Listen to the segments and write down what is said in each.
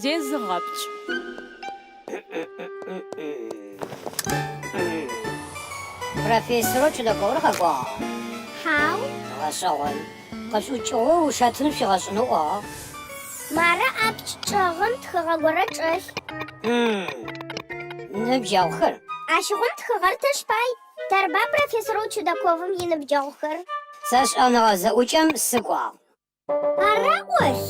Зезыгъэпкӏ. Профессорэу Чудаковыр къэкӏуагъа? Хьау. Гъэшӏэгъон. Къышӏукӏыгъэу ушэтын шъуигъэшӏынэу ыӏуагъ. Мары апч чӏэгъым тхыгъэ горэ чӏэлъ. Ныбджэгъухэр. Ащыгъум тхыгъэр тэщ пай. Тэрба профессорэу Чудаковым иныбджэгъухэр? Сэ шӏэныгъэ зэӏукӏэм сыкӏуагъ. Ара ӏолъ.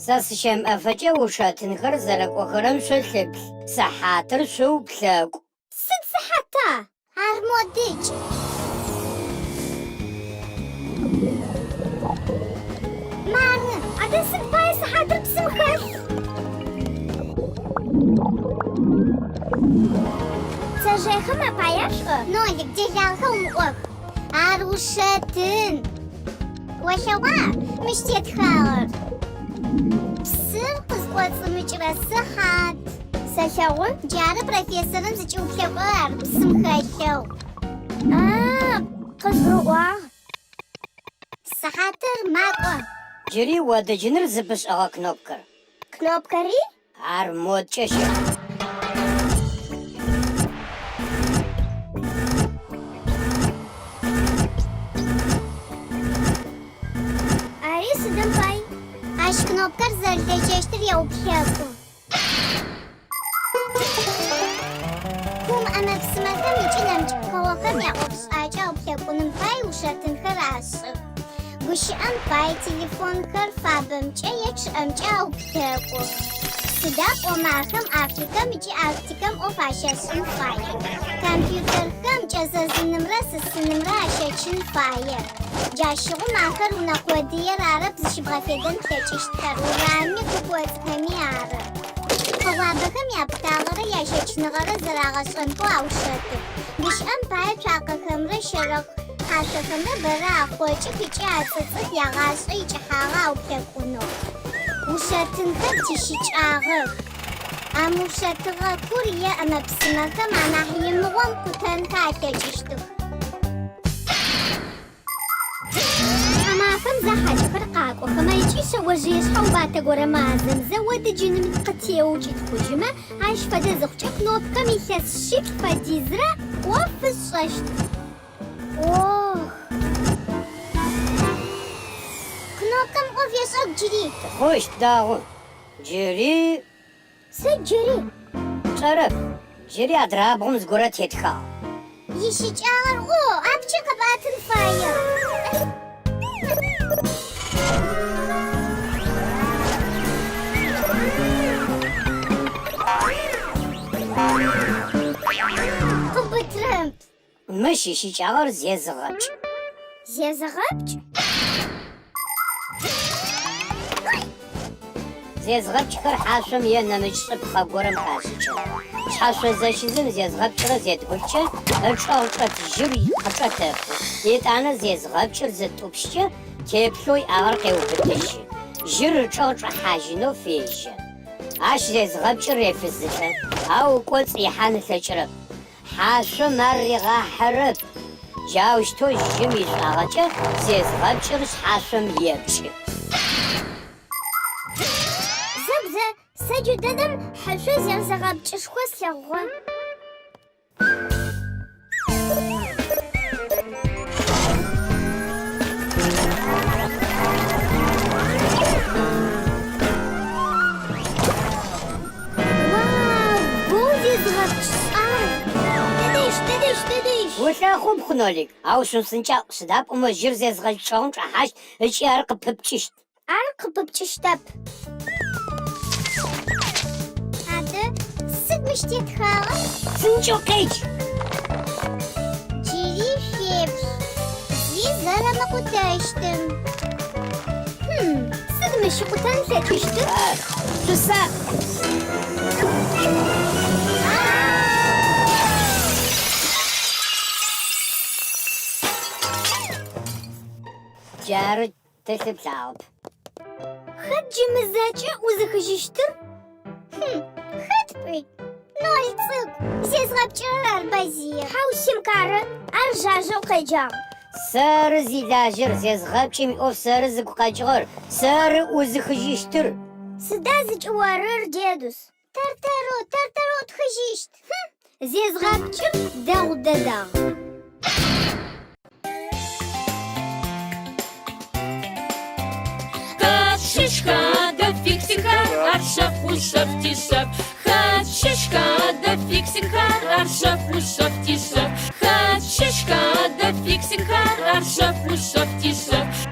Сэ сыщэмыӏэфэкӏэ ушэтынхэр зэрэкӏохэрэм шъулъыплъ, сыхьатыр шъууплъэкӏу. Сыд сыхьата? Ар модыкӏ. Мары, адэ сыд пае сыхьатыр псым хэлъ? Пцэжъыехэм апая шӏо? Нолик, делагъэхэр умыӏох. Ар ушэтын. Олъэгъуа мыщ тетхагъэр? Псыр къызкӏоцӏымыкӏырэ сыхьат. Сэлъэгъу. Джары профессорым зыкӏиуплъэкӏугъэр ар псым хэлъэу. А, къызгурыӏуагъ. Сыхьатыр макӏо. Джыри одыджыныр зыпышӏэгъэ кнопкэр. Кнопкэри? Ар модкӏэ щыт. Ари сыдым пай? Ащ кнопкэр зэрэлэжьэщтыр еуплъэкӏу. Кум ӏэмэ-псымэхэм ыкӏи нэмыкӏ пкъыгъохэм яӏофшӏакӏэ ауплъэкӏуным пай ушэтынхэр ашӏых. Гущыӏэм пай телефонхэр фабэмкӏэ е чъыӏэмкӏэ ауплъэкӏух. Сыда пӏомэ ахэм Африкэм ыкӏи Арктикэм ӏоф ащашӏын фае. Компьютерхэм кӏэзэзынымрэ сысынымрэ ащэчын фае. Джащыгъум ахэр унэ къодыер арэп зыщыбгъэфедэн плъэкӏыщтхэр, урамми кукӏоцӏхэми ары. Пкъыгъуабэхэм япытагъэрэ ящэчыныгъэрэ зэрагъэшӏэнхэу аушэтых. Гущыӏэм пае цуакъэхэмрэ щэрэхъ хьашъохэмрэ бэрэ ахъокӏых ыкӏи ацӏыцӏых ягъашӏэ икӏыхьагъэ ауплъэкӏунэу. Ушэтынхэр тищыкӏагъэх. Амыушэтыгъэ кур е ӏэмэ-псымэхэм анахь имыгъом къутэнхэ алъэкӏыщтых. Тхьамафэм зэ хьакӏэхэр къакӏохэмэ ыкӏи шъэожъые шъхьэубатэ горэ мазэм зэ одыджыным къытеоу кӏитхъужьымэ, ащ фэдэ зыхъукӏэ кнопкэм илъэс шъиплӏ фэдизрэ ӏоф ышӏэщт. Ох! Кнопкэм ӏоф ешӏэ джыри. Хъущт, дэгъу. Джыри. Сыд джыри? Пшӏэрэп, джыри адрабгъум зыгорэ тетхагъ. Ищыкӏагъэр ӏо, апчыр къэпӏэтын фае. Къыубытырэп. Мыщ ищыкӏагъэр зезыгъэпкӏ. Зезыгъэпкӏ? Зезгъэпкӏхэр хьашъом е нэмыкӏ шӏыпхъэ горэм хашӏыкӏы. Шъхьэшъо зэщизым зезгъэпкӏырэ зетӏупщкӏэ, ычӏэгъ чӏэт жьыр къычӏэтэфы. Етӏанэ зезгъэпкӏыр зытӏупщкӏэ, теплъэу иӏагъэр къеубытыжьы. Жьыр ычӏэгъ чӏэхьажьынэу фежьэ. Ащ зезгъэпкӏыр рефызылӏэ, ау ыкӏоцӏ ихьан ылъэкӏырэп. Хьашъом ар ригъахьэрэп. Джаущтэу жьым ишӏуагъэкӏэ зезгъэпкӏыр шъхьашъом епкӏы. Зэ, зэ, сэ джыдэдэм хьэшъо зезыгъэпкӏышхо слъэгъугъэ. Уау, боу зезыгъэпкӏ шӏагъу! Дэдэщ, дэдэщ, дэдэщ! Улӏэхъупхъ, Нолик, ау шъупсынкӏаӏу, сыда пӏомэ жьыр зезгъэпкӏ чӏэгъым чӏэхьащт ыкӏи ар къыпыпкӏыщт. Ар къыпыпкӏыщтэп. Адэ, сыд мыщ тетхагъэр? Псынкӏэу къедж! Джыри шъуеплъ, зи зэрэмыкъутэщтым. Хм, сыд мыщ ыкъутэн ылъэкӏыщтыр? Шъусакъ! Джары тылъыплъагъэп. Хэт джы мы зэкӏэ ӏузыхыжьыщтыр? Хм, хэт пӏуи? Ноль цӏыкӏу, зезгъэпкӏырэр арба зиер. Хьау, Симк ары, ар жъажъэу къеджагъ. Сэры зилажьэр, зезгъэпкӏым иӏоф сэры зыгу къэкӏыгъэр, сэры ӏузыхыжьыщтыр. Сыда зыкӏыорыр, дедус? Тэр-тэрэу, тэр-тэрэу тхыжьыщт. Хьы, зезгъэпкӏым дэгъу дэдагъ. Хэт щыщха адэ фиксикхэр, ар шъэф ушъэф тишъэф. Хэт щыщха адэ фиксикхэр, ар шъэф ушъэф тишъэф. Хэт щыщха адэ фиксикхэр, ар шъэф ушъэф тишъэф.